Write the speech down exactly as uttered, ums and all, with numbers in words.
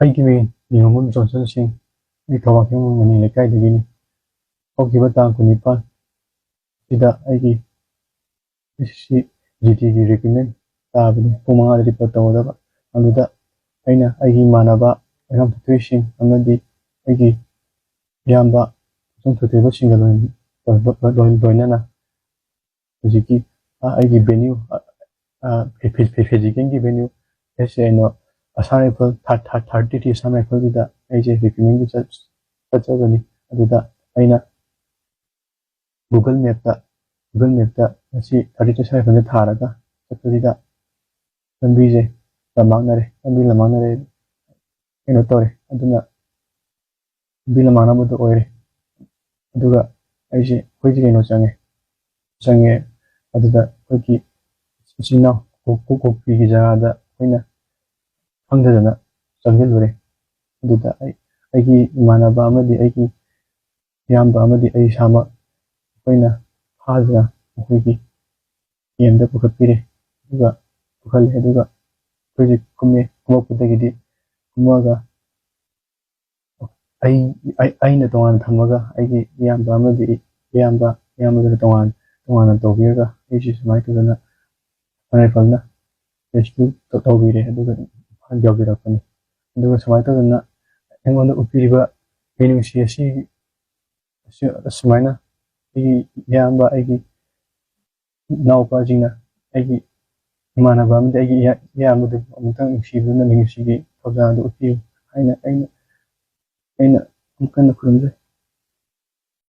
ꯑꯩꯒꯤ ꯃꯤꯡ ꯅꯤꯉꯣꯝꯕꯝ ꯖꯣꯟꯁꯟ ꯁꯤꯡ꯫ ꯑꯩ ꯊꯧꯕꯥꯜ ꯈꯦꯡꯕ ꯃꯅꯤ ꯂꯩꯀꯥꯏꯗꯒꯤꯅꯤ꯫ ꯍꯧꯈꯤꯕ ꯇꯥꯡ ꯀꯨꯟꯅꯤꯄꯥꯟ ꯁꯤꯗ ꯑꯩꯒꯤ ꯑꯦꯁ ꯑꯦꯁ ꯁꯤ ꯖꯤ ꯗꯤꯒꯤ ꯔꯤꯀ꯭ꯔꯨꯠꯃꯦꯟ ꯇꯥꯕꯅꯤ꯫ ꯄꯨꯡ ꯃꯉꯥꯗ ꯔꯤꯄꯣꯔꯠ ꯇꯧꯒꯗꯕ꯫ ꯑꯗꯨꯗ ꯑꯩꯅ ꯑꯩꯒꯤ ꯏꯃꯥꯟꯅꯕ ꯑꯦꯔꯥꯝ ꯊꯣꯏꯊꯣꯏ ꯁꯤꯡ ꯑꯃꯗꯤ ꯑꯩꯒꯤ ꯏꯌꯥꯝꯕ ꯁꯨꯝ ꯊꯣꯏꯊꯣꯏꯕꯁꯤꯡꯒ ꯂꯣꯏ-, ꯂꯣꯏ-, ꯂꯣꯏ-, ꯂꯣꯏꯅꯅ ꯍꯧꯖꯤꯛꯀꯤ, ꯑ, ꯑꯩꯒꯤ venue, ꯑ, ꯑ, ꯐꯤ-, ꯐꯤ-, ꯐꯤ-, ꯐꯤꯖꯤꯀꯦꯜꯒꯤ venue, S A N O, Assam rifle ꯊꯥ-, ꯊꯥ-, ꯊꯥꯔꯇꯤ ꯊ꯭ꯔꯤ ꯑꯁꯥꯝ ꯔꯥꯏꯐꯜꯒꯤꯗ ꯑꯩꯁꯦ ꯔꯤꯀ꯭ꯔꯨꯠꯃꯦꯟꯒꯤ ꯆꯠ-, ꯆꯠꯆꯕꯅꯤ꯫ ꯑꯗꯨꯗ ꯑꯩꯅ Google Mapꯇ, Google Mapꯇ ꯉꯁꯤ ꯊꯥꯔꯇꯤ ꯊ꯭ꯔꯤ ꯑꯁꯥꯝ ꯔꯥꯏꯐꯜꯁꯦ ꯊꯥꯔꯒ ꯆꯠꯄꯁꯤꯗ ꯂꯝꯕꯤꯁꯦ ꯂꯝꯃꯥꯡꯅꯔꯦ, ꯂꯝꯕꯤ ꯂꯝꯃꯥꯡꯅꯔꯦ, ꯀꯩꯅꯣ ꯇꯧꯔꯦ꯫ ꯑꯗꯨꯅ ꯂꯝꯕꯤ ꯂꯝꯃꯥꯡꯅꯕꯗꯣ ꯑꯣꯏꯔꯦ꯫ ꯑꯗꯨꯒ ꯑꯩꯁꯦ, ꯑꯩꯈꯣꯏꯁꯦ ꯀꯩꯅꯣ ꯆꯪꯉꯦ, ꯆꯪꯉꯦ꯫ ꯑꯗꯨꯗ ꯑꯩꯈꯣꯏꯒꯤ ꯏꯆꯤꯟ ꯏꯅꯥꯎ ꯀꯣꯛ-, ꯀꯣꯛ-, ꯀꯣꯛꯄꯤꯒꯤ ꯖꯒꯥꯗ ꯑꯩꯈꯣꯏꯅ ꯈꯪꯗꯗꯅ ꯆꯪꯁꯤꯜꯂꯨꯔꯦ꯫ ꯑꯗꯨꯗ ꯑꯩ, ꯑꯩꯒꯤ ꯏꯃꯥꯟꯅꯕ ꯑꯃꯗꯤ ꯑꯩꯒꯤ ꯏꯌꯥꯝꯕ ꯑꯃꯗꯤ ꯑꯩ ꯏꯁꯥꯃꯛ ꯑꯩꯈꯣꯏꯅ ꯐꯥꯗꯨꯅ ꯑꯩꯈꯣꯏꯒꯤ ꯀꯦꯝꯗ ꯄꯨꯈꯠꯄꯤꯔꯦ꯫ ꯑꯗꯨꯒ ꯄꯨꯈꯠꯂꯦ꯫ ꯑꯗꯨꯒ ꯑꯩꯈꯣꯏꯁꯦ ꯀꯨꯝꯃꯦ꯫ ꯀꯨꯝꯃꯛꯄꯗꯒꯤꯗꯤ ꯀꯨꯝꯃꯛꯑꯒ ꯑꯩ, ꯑꯩ, ꯑꯩꯅ ꯇꯣꯉꯥꯟꯅ ꯊꯝꯃꯒ ꯑꯩꯒꯤ ꯏꯌꯥꯝꯕ ꯑꯃꯗꯤ, ꯏꯌꯥꯝꯕ, ꯏꯌꯥꯝꯕꯗꯨꯅ ꯇꯣꯉꯥꯟ, ꯇꯣꯉꯥꯟꯅ ꯇꯧꯕꯤꯔꯒ ꯑꯩꯁꯦ ꯁꯨꯃꯥꯏꯅ ꯇꯧꯗꯅ ꯔꯥꯏꯐꯜꯅ ꯔꯦꯁꯀ꯭ꯌꯨ ꯇꯧꯕꯤꯔꯦ꯫ ꯑꯗꯨꯒ ꯏꯝꯐꯥꯜ ꯌꯧꯕꯤꯔꯛꯄꯅꯤ꯫ ꯑꯗꯨꯒ ꯁꯨꯃꯥꯏꯅ ꯇꯧꯗꯅ ꯑꯩꯉꯣꯟꯗ ꯎꯠꯄꯤꯔꯤꯕ ꯃꯤꯅꯨꯡꯁꯤ ꯑꯁꯤ, ꯑꯁꯤ, ꯑꯁꯨꯃꯥꯏꯅ ꯑꯩꯒꯤ ꯏꯌꯥꯝꯕ, ꯑꯩꯒꯤ ꯏꯅꯥꯎꯄꯥꯁꯤꯡꯅ, ꯑꯩꯒꯤ ꯏꯃꯥꯟꯅꯕ ꯑꯃꯗꯤ ꯑꯩꯒꯤ ꯏꯌꯥ-, ꯏꯌꯥꯝꯕꯗꯨ ꯑꯃꯨꯛꯇꯪ ꯅꯨꯡꯁꯤꯕꯤꯗꯨꯅ ꯃꯤꯅꯨꯡꯁꯤꯒꯤ ꯊꯧꯖꯥꯜ ꯑꯗꯨ ꯎꯠꯄꯤꯌꯨ ꯍꯥꯏꯅ ꯑꯩꯅ, ꯑꯩꯅ ꯑꯃꯨꯛ ꯍꯟꯅ ꯈꯨꯔꯨꯝꯖꯔꯤ꯫